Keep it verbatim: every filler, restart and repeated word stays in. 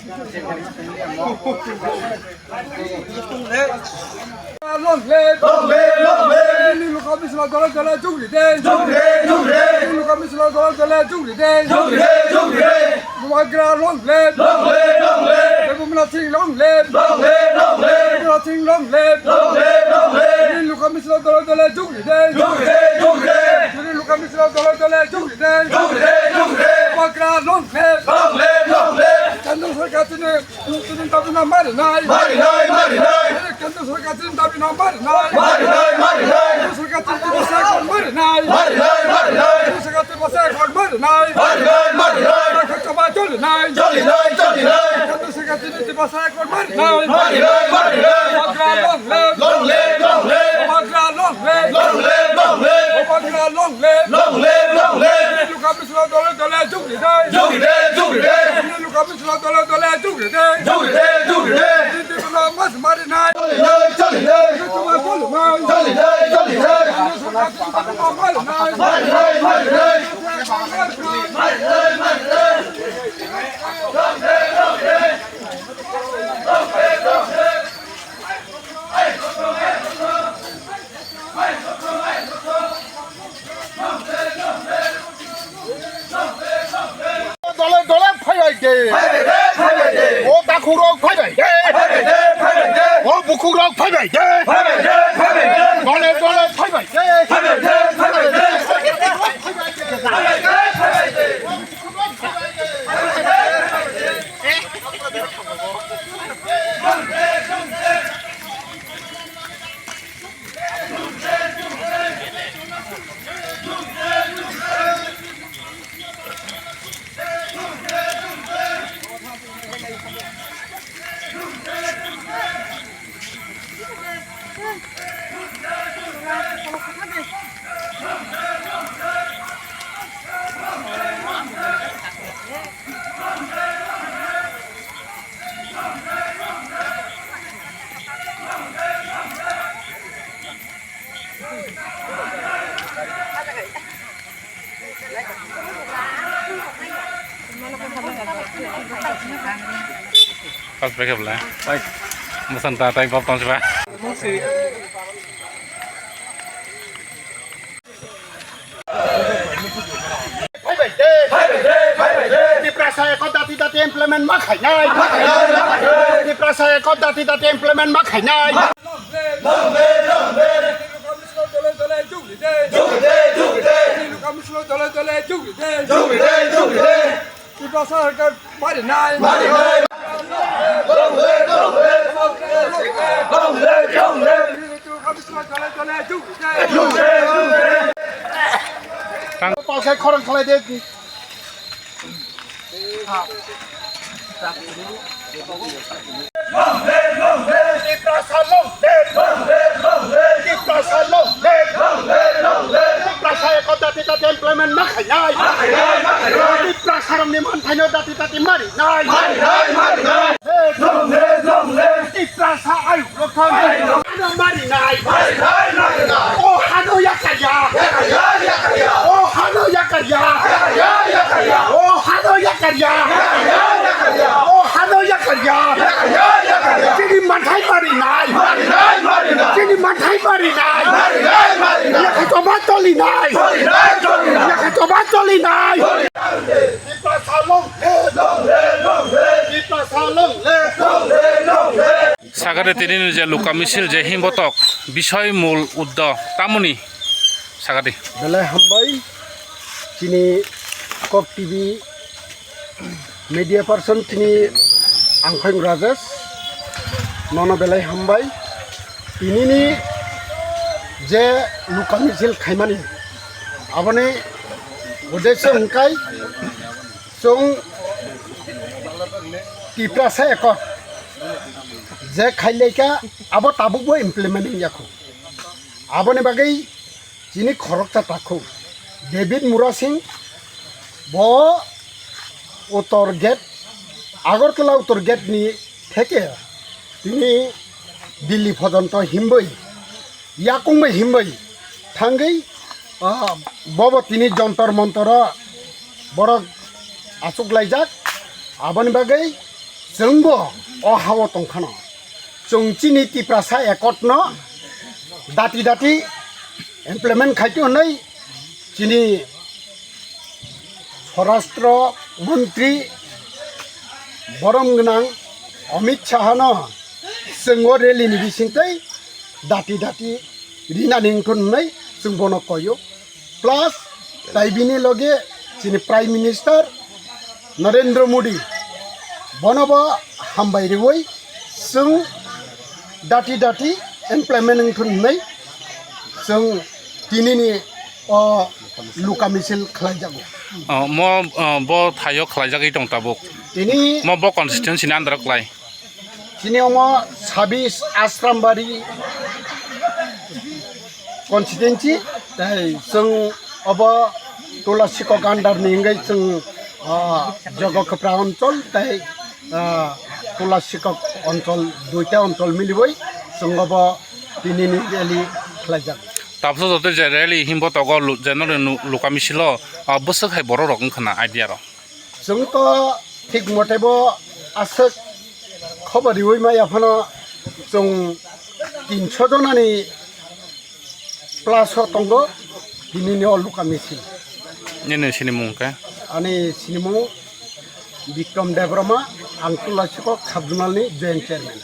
Long live! Long live! Long live! Nini luka misla dole dole jugri de! Jugri de! Jugri de! Nini luka misla dole dole jugri de! Jugri de! Jugri de! Bubagra long live! Long live! Long live! Bumla Singh long live! Long live! Long live! Bumla Singh long live! Long live! Long live! Nini luka misla dole dole jugri de! Jugri de! Jugri de! Nini luka misla dole dole jugri de! Jugri de! Jugri de! Bubagra long live! Long live! Long live! Kendra sarkar tini Tini dabi no mari nai. Mari nai, mari nai. Kendra sarkar tini dabi no mari nai. Mari nai, mari nai. Kendra sarkar tini Tiprasa ekor mari nai. Mari nai, mari nai. Kendra sarkar Tiprasa ekor mari nai. Mari nai, mari nai. Kha choba choli nai. Choli nai, choli nai. Kendra sarkar tini Tiprasa ekor mari nai. Mari nai, mari nai. Bubagra long live. Long live, long live. Bubagra long live. Long live, long live. Bubagra long live. Long live, long live. Luka misla dole dole jugri nai. Jugri nai, jugri nai. Luka misla dole dole jugri de. Jugri de, jugri de. Tini tini no mas mari nai. Choli nai, choli nai. Tini tini mas choli nai. Choli nai, choli nai. Tini tini mas mari nai. Mari nai, mari nai. Mari nai, mari nai. Dole dole phaibai de. Phaibai de, phaibai de. O takhuk rok phaibai de. Phaibai de, phaibai de. O bukhuk rok phaibai de. Phaibai de, phaibai de. Dole dole phaibai de. Phaibai de, phaibai de. Phaibai de, phaibai de. Pas pakai pula. Baik. Musan ta tai pop tong siapa? Phaibai de, phaibai de, phaibai de. Tiprasa ekor dati dati implement ma khainai. Ma khainai, ma khainai. Tiprasa ekor dati dati implement ma khainai. Long live, long live. Dole dole jugri de. Jugri de, jugri de. Dole dole jugri de. Jugri de, jugri de. Tiprasa ekor mari nai. Mari nai. Long live, long live. Long live, long live. Palsai khorang khalai de. Tiprasa long live. Tiprasa long live. Tiprasa ekor dati dati employment ma khainai. Tiprasa rokni manthaino dati dati mari nai. Tiprasa ayuk rok thang. Ano mari nai. O hano yakarya. O hano yakarya. O hano yakarya. O hano yakarya. Chini manthai mari nai. Chini manthai mari nai. Yakai toba toli nai. Yakai toba toli nai. Tiprasa long live! Tiprasa long live! Sagade tini ni je luka misil je himbotok bisoi mul uddo tamoni sagade. Belai hambai chini Kok T V media person chini Angkhong Rajesh nono belai hambai. Tinini je luka misil khaimani aboni uddesyo hwnkhe chwng Tiprasa ekot je khailaikha abo tabukbo implement wngya kho. Aboni bagwi chini khoroksa takhuk David Murasing bo Uttor Gate, Agartala Uttor Gate ni theke tini Delhi pojonto himbai, yakung bai himbai thangwi, ah, bobo tini Jontor Montoro borok achuk laijak. Aboni bagwi Chwngbo o hao tongkhano, chwng chini Tiprasa Accord no dati dati implement khaito hwnwi chini Swarashtra Montri borom gwnang Amit Shah no chwng o rally ni bisingtwi dati dati rinani wngkha hwnwi chwng bono koyo. Plus, tai bini loge chini Prime Minister Narendra Modi, bono bo hambai riwi chwng dati dati implement wngthun hwnwi chwng tinini o luka misil khlaijago. Oh, mo, oh, bo thaio khlaijagwi tong tabuk. Tini mo bo constituency ni under o klai. Chini omo sabis Asrambari constituency, tei chwng obo Tulasikok under ni hwnkhe chwng, ah, Jogokhopra onchol tei, ah, Tulasikok onchol, duita onchol miliwi chwng obo tinini rally khlaijak. Tabukso joto je rally himbo togo lu-, je nokni nu-, luka misilo, ah, bwswk hai borok rok wngkha na idea rok? Chwng to thik mote bo aswk khobor riwi maya phano chwng tinso jonani plus o tongo tinini o luka misil. Nini sinimung khe? Ani sinimung Bikram Debbarma, ang Tulasikok sub zonal ni joint chairman.